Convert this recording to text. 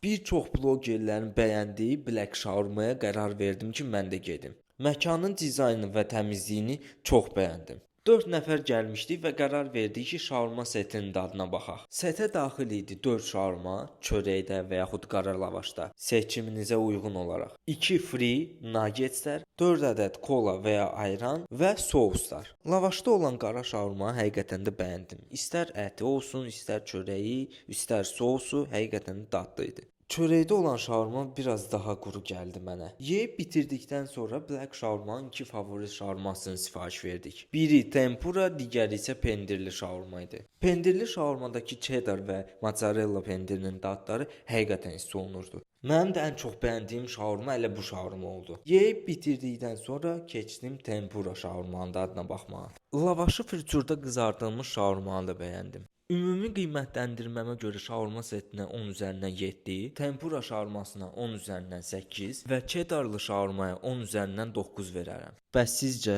Bir çox blogerlərin bəyəndiyi Black Shawarmaya qərar verdim ki, mən də gedim. Məkanın dizaynı və təmizliyini çox bəyəndim. 4 nəfər gəlmişdik və qərar verdik ki, şaurma setinin dadına baxaq. Setə daxil idi 4 şaurma, çörəkdə və yaxud qara lavaşda, seçiminizə uyğun olaraq. 2 free nuggetslər, 4 ədəd kola və ya ayran və souslar. Lavaşda olan qara şaurmanı həqiqətən də bəyəndim. İstər əti olsun, istər çörəyi, istər sousu həqiqətən də dadlı idi. Çörəkdə olan şaurma biraz daha quru gəldi mənə. Yeyib bitirdikdən sonra Black Shawarmanın iki favori şaurmasını sifariş verdik. Biri tempura, digəri isə pendirli şaurma idi. Pendirli şaurmadakı cheddar və mozzarella pendirinin dadları həqiqətən hiss olunurdu. Mənim də ən çox bəyəndiyim şaurma elə bu şaurma oldu. Yeyib bitirdikdən sonra keçdim tempura şaurmanın dadına baxmağa. Lavaşı fritürdə qızardılmış şaurmanı da bəyəndim. Ümumi qiymətləndirməmə görə şaurma setinə 10 üzərindən 7, tempura şaurmasına 10 üzərindən 8 və cheddarlı şaurmaya 10 üzərindən 9 verərəm. Bəs sizcə?